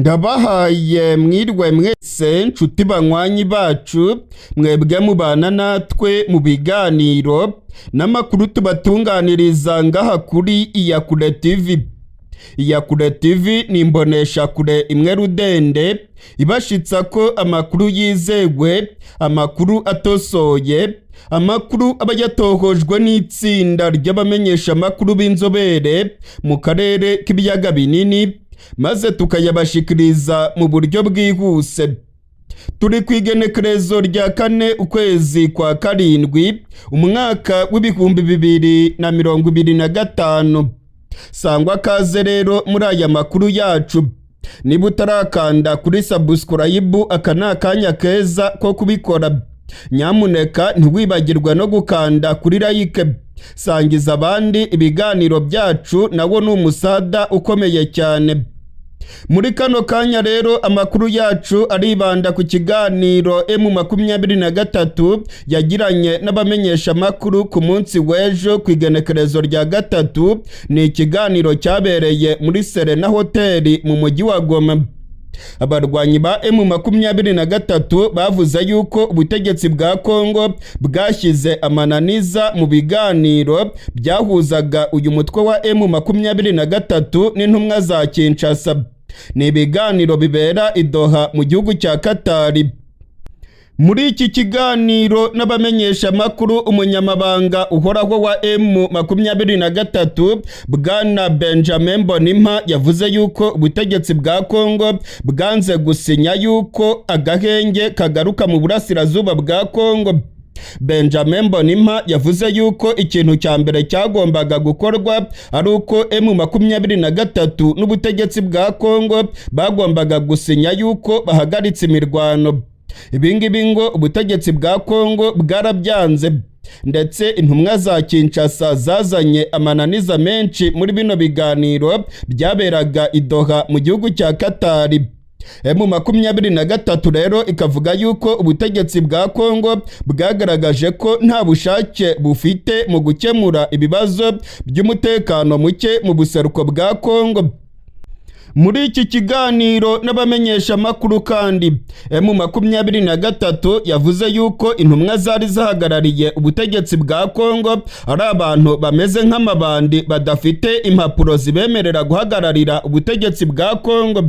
Ndabahaye mwirwe mwese, nshuti banywanyi bacu, mwebwe mubana natwe mu biganiro n'amakuru tubatunganiriza ngaha kuri Iyakure TV. Iyakure TV ni imboneshakure imwe rudende ibashitsa ko amakuru yizewe, amakuru atosoye, amakuru aba yatohojwe n'itsinda ry'abamenyeshamakuru b'inzobere mu karere k'ibiyaga binini, maze tukayabashikiriza mu buryo bwihuse. Turi ku igenekerezo rya 4 ukwezi kwa 7 umwaka w'2025. Sangwa kaze rero muri aya makuru yacu. Niba utarakanda kuri subscribe, aka ni akanya keza ko kubikora. Nyamuneka ntiwibagirwe no gukanda kuri like. Sangiza abandi ibiganiro byacu, nawo ni umusada ukomeye cyane. Muri kano kanya rero amakuru yacu aribanda ku kiganiro M23 yagiranye n'abamenyeshamakuru ku munsi w'ejo ku igenekerezo rya 3. Ni ikiganiro cyabereye muri Serena Hoteli mu mujyi wa Goma. Abarwanyi ba M23 bavuze yuko ubutegetsi bwa Kongo bwashyize amananiza mu biganiro byahuzaga uyu mutwe wa M23 n'intumwa za Kinshasa. Ni ibiganiro bibera i Doha mu gihugu cya Katari. Muri iki kiganiro n'abamenyeshamakuru, umunyamabanga uhoraho wa M23 Bwana Benjamin Mbonimpa yavuze yuko ubutegetsi bwa Kongo bwanze gusinya yuko agahenge kagaruka mu burasirazuba bwa Kongo. Benjamin Mbonimpa yavuze yuko ikintu cya mbere cyagombaga gukorwa ari uko M23 n'ubutegetsi bwa Kongo bagombaga gusinya yuko bahagaritse imirwano. Ibingibi ngo ubutegetsi bwa Kongo bwarabyanze, ndetse intumwa za Kinshasa zazanye amananiza menshi muri bino biganiro byaberaga i Doha mu gihugu cya Katari. M23 rero ikavuga yuko ubutegetsi bwa Kongo bwagaragaje ko nta bushake bufite mu gukemura ibibazo by'umutekano muke mu buseruko bwa Kongo. Muri iki kiganiro n'abamenyeshamakuru kandi, M23 yavuze yuko intumwa zari zahagarariye ubutegetsi bwa Kongo ari abantu bameze nk'amabandi, badafite impapuro zibemerera guhagararira ubutegetsi bwa Kongo.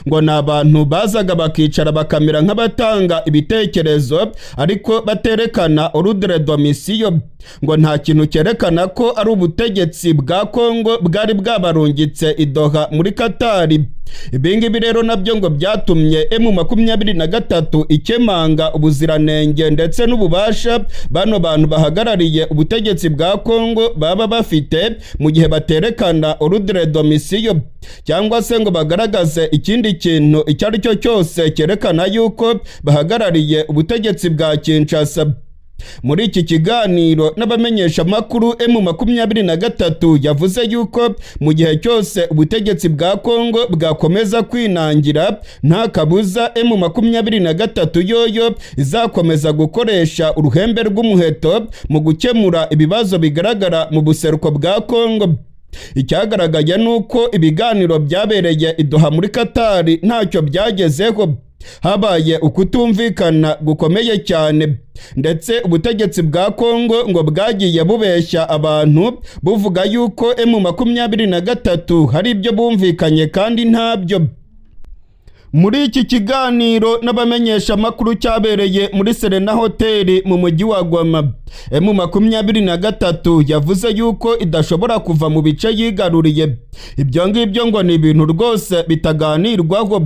Ngo ni abantu bazaga bakicara bakamera nk'abatanga ibitekerezo, ariko baterekana ordre de mission. Ngo nta kintu cyerekana ko ari ubutegetsi bwa Kongo bwari bwabarungitse i Doha muri Katari. Ibingibi rero nabyo ngo byatumye M23 ikemanga ubuziranenge ndetse n'ububasha bano bantu bahagarariye ubutegetsi bwa Kongo baba bafite, mu gihe baterekana ordre de mission cyangwa se ngo bagaragaze ikindi kintu icyo ari cyo cyose cyerekana yuko bahagarariye ubutegetsi bwa Kinshasa. Muri iki kiganiro n'abamenyeshamakuru, M23 yavuze yuko mu gihe cyose ubutegetsi bwa Kongo bwakomeza kwinangira, nta kabuza M23 yoyo izakomeza gukoresha uruhembe rw'umuheto mu gukemura ibibazo bigaragara mu buseruko bwa Kongo. Icyagaragaye ni uko ibiganiro byabereye i Doha muri Katari ntacyo byagezeho. Habaye ukutumvikana gukomeye cyane, ndetse ubutegetsi bwa Kongo ngo bwagiye bubeshya abantu, buvuga yuko M23 hari ibyo bumvikanye kandi ntabyo. Muri iki kiganiro n'abamenyeshamakuru cyabereye muri Serena Hoteli mu mujyi wa Goma, M23 yavuze yuko idashobora kuva mu bice yigaruriye. Ibyo ngibyo ngo ni ibintu rwose bitaganirwaho.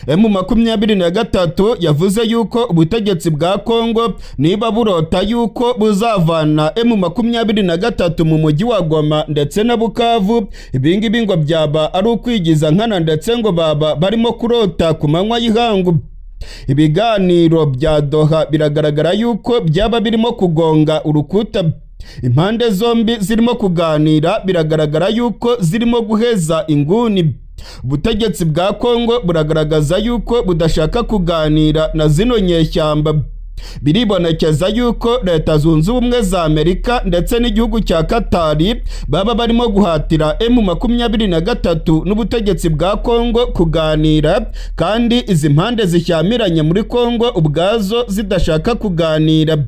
M23 yavuze yuko ubutegetsi bwa Kongo niba burota yuko buzavana M23 mu mujyi wa Goma ndetse na Bukavu, ibingibi ngo byaba ari ukwigiza nkana, ndetse ngo baba barimo kurota ku manywa y'ihangu. Ibiganiro bya Doha biragaragara yuko byaba birimo kugonga urukuta. Impande zombi zirimo kuganira biragaragara yuko zirimo guheza inguni. Ubutegetsi bwa Kongo buragaragaza yuko budashaka kuganira na zino nyeshyamba. Biribonekeza yuko Leta Zunze Ubumwe za Amerika ndetse n'igihugu cya Katari baba barimo guhatira M23 n'ubutegetsi bwa Kongo kuganira, kandi izi mpande zishyamiranye muri Kongo ubwazo zidashaka kuganira.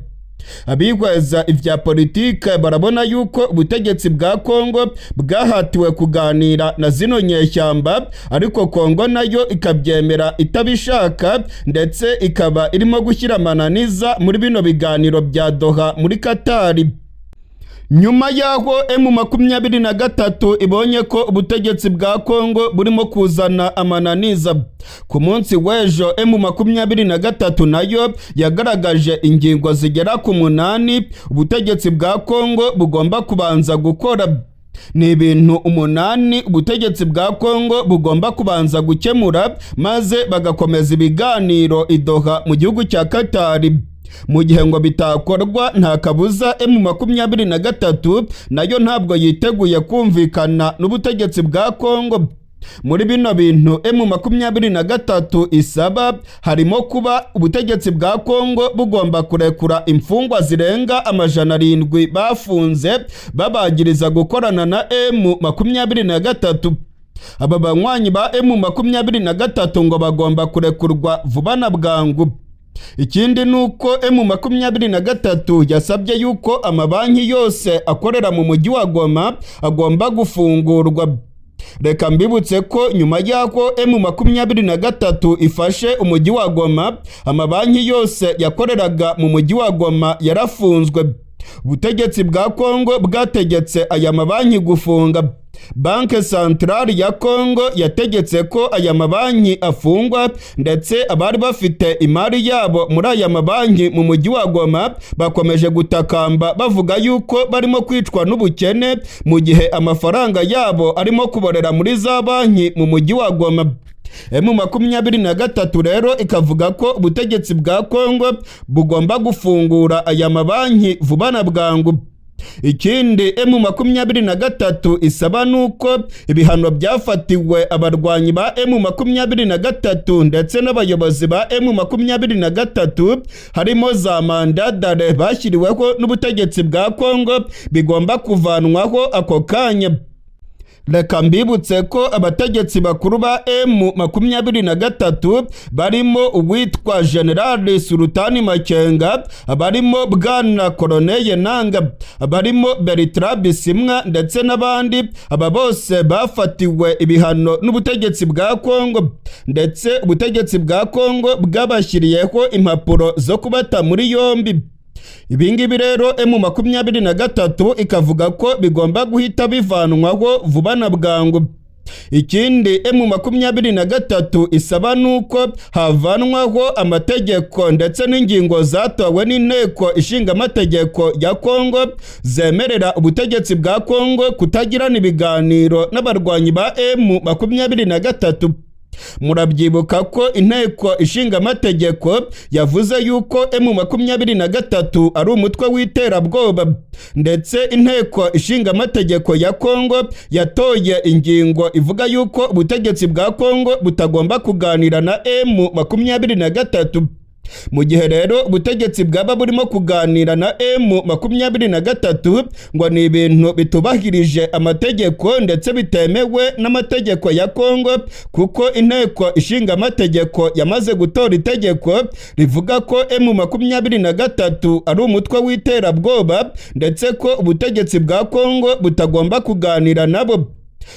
Abihweza ibya politike barabona yuko ubutegetsi bwa Kongo bwahatiwe kuganira na zino nyeshyamba, ariko Kongo nayo ikabyemera itabishaka, ndetse ikaba irimo gushyira amananiza muri bino biganiro bya Doha muri Katari. Nyuma y'aho M23 ibonye ko ubutegetsi bwa Kongo burimo kuzana amananiza, ku munsi w'ejo M23 nayo yagaragaje ingingo zigera ku 8 ubutegetsi bwa Kongo bugomba kubanza gukora. Ni ibintu 8 ubutegetsi bwa Kongo bugomba kubanza gukemura, maze bagakomeza ibiganiro i Doha mu gihugu cya Katari. Mu gihe ngo bitakorwa, nta kabuza M23 nayo ntabwo yiteguye kumvikana n'ubutegetsi bwa Kongo. Muri bino bintu M23 isaba harimo kuba ubutegetsi bwa Kongo bugomba kurekura imfungwa zirenga 700 bafunze babagiriza gukorana na M23. Aba banywanyi ba M23 ngo bagomba kurekurwa vuba na bwangu. Ikindi ni uko M23 yasabye yuko amabanki yose akorera mu mujyi wa Goma agomba gufungurwa. Reka mbibutse ko nyuma y'aho M23 ifashe umujyi wa Goma, amabanki yose yakoreraga mu mujyi wa Goma yarafunzwe. Ubutegetsi bwa Kongo bwategetse aya mabanki gufunga. Banque Centrale ya Kongo yategetse ko aya mabanki afungwa, ndetse abari bafite imari yabo muri aya mabanki mu mujyi wa Goma bakomeje gutakamba bavuga yuko barimo kwicwa n'ubukene mu gihe amafaranga yabo arimo kuborera muri za banki mu mujyi wa Goma. M23 rero ikavuga ko ubutegetsi bwa Kongo bugomba gufungura aya mabanki vuba na bwangu. Ikindi M23 isaba nuko ibihano byafatiwe abarwanyi ba M23 ndetse n'abayobozi ba M23 harimo za mandadare bashyiriweho n'ubutegetsi bwa Kongo bigomba kuvanwaho ako kanya. Reka mbibutse ko abategetsi bakuru ba M23 barimo uwitwa General Sultani Makenga, barimo Bwana Colonel Nanga, barimo Bertrand Bisimwa ndetse n'abandi. Aba bose bafatiwe ibihano n'ubutegetsi bwa Kongo, ndetse ubutegetsi bwa Kongo bwabashyiriyeho impapuro zo kubata muri yombi. Ibingibi rero M23 ikavuga ko bigomba guhita bivanwaho vuba na bwangu. Ikindi M23 isaba nuko havanwaho amategeko ndetse n'ingingo zatowe n'inteko ishinga amategeko ya Kongo zemerera ubutegetsi bwa Kongo kutagirana ibiganiro n'abarwanyi ba M23. Murabyibuka ko inteko ishinga amategeko yavuze yuko M23 ari umutwe w'iterabwoba, ndetse inteko ishinga amategeko ya Kongo yatoye ingingo ivuga yuko ubutegetsi bwa Kongo butagomba kuganira na M23. Mu gihe rero ubutegetsi bwaba burimo kuganira na M23 ngo ni ibintu bitubahirije amategeko ndetse bitemewe n'amategeko ya Kongo, kuko inteko ishinga amategeko yamaze gutora itegeko rivuga ko M23 ari umutwe w'iterabwoba ndetse ko ubutegetsi bwa Kongo butagomba kuganira nabo.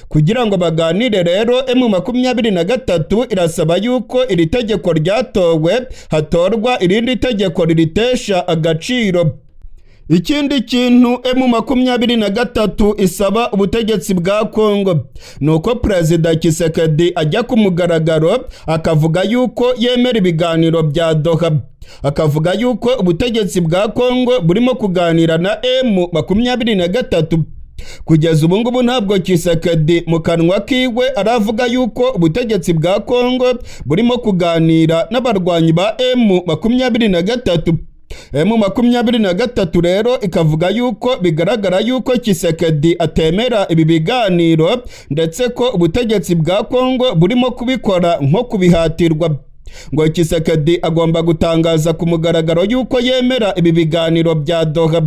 Kugira ngo baganire rero M23 irasaba yuko iri tegeko ryatowe hatorwa irindi tegeko riritesha agaciro. Ikindi kintu M23 isaba ubutegetsi bwa Kongo nuko Perezida Tshisekedi ajya ku mugaragaro akavuga yuko yemera ibiganiro bya Doha, akavuga yuko ubutegetsi bwa Kongo burimo kuganira na M23. Kugeza ubu ngubu ntabwo Tshisekedi mu kanwa kiwe aravuga yuko ubutegetsi bwa Kongo burimo kuganira n'abarwanyi ba M23. M23 rero ikavuga yuko bigaragara yuko Tshisekedi atemera ibi biganiro ndetse ko ubutegetsi bwa Kongo burimo kubikora nko kubihatirwa. Ngo Tshisekedi agomba gutangaza ku mugaragaro yuko yemera ibi biganiro bya Doha.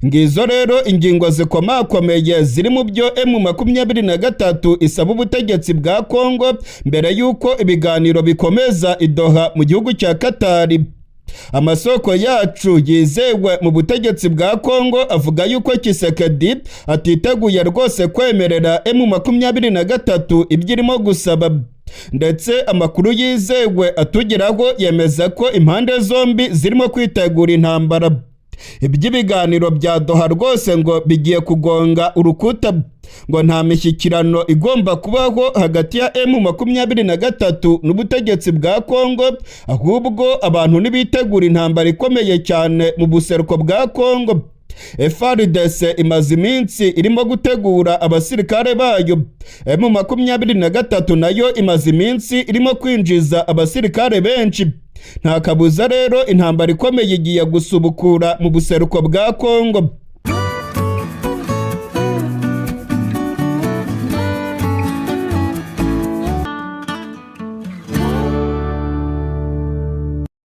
Ngizo rero ingingo zikomakomeye ziri mu byo M23 isaba ubutegetsi bwa Kongo mbere y'uko ibiganiro bikomeza i Doha mu gihugu cya Katari. Amasoko yacu yizewe mu butegetsi bwa Kongo avuga yuko Tshisekedi atiteguye rwose kwemerera M23 ibyo irimo gusaba, ndetse amakuru yizewe atugeraho yemeza ko impande zombi zirimo kwitegura intambara. Iby'ibiganiro bya Doha rwose ngo bigiye kugonga urukuta, ngo nta mishyikirano igomba kubaho hagati ya M23 n'ubutegetsi bwa Kongo, ahubwo abantu nibitegura intambara ikomeye cyane mu buseruko bwa Kongo. FARDC imaze iminsi irimo gutegura abasirikare bayo, M23 nayo imaze iminsi irimo kwinjiza abasirikare benshi. Nta kabuza rero intambara ikomeye igiye gusubukura mu buseruko bwa Kongo.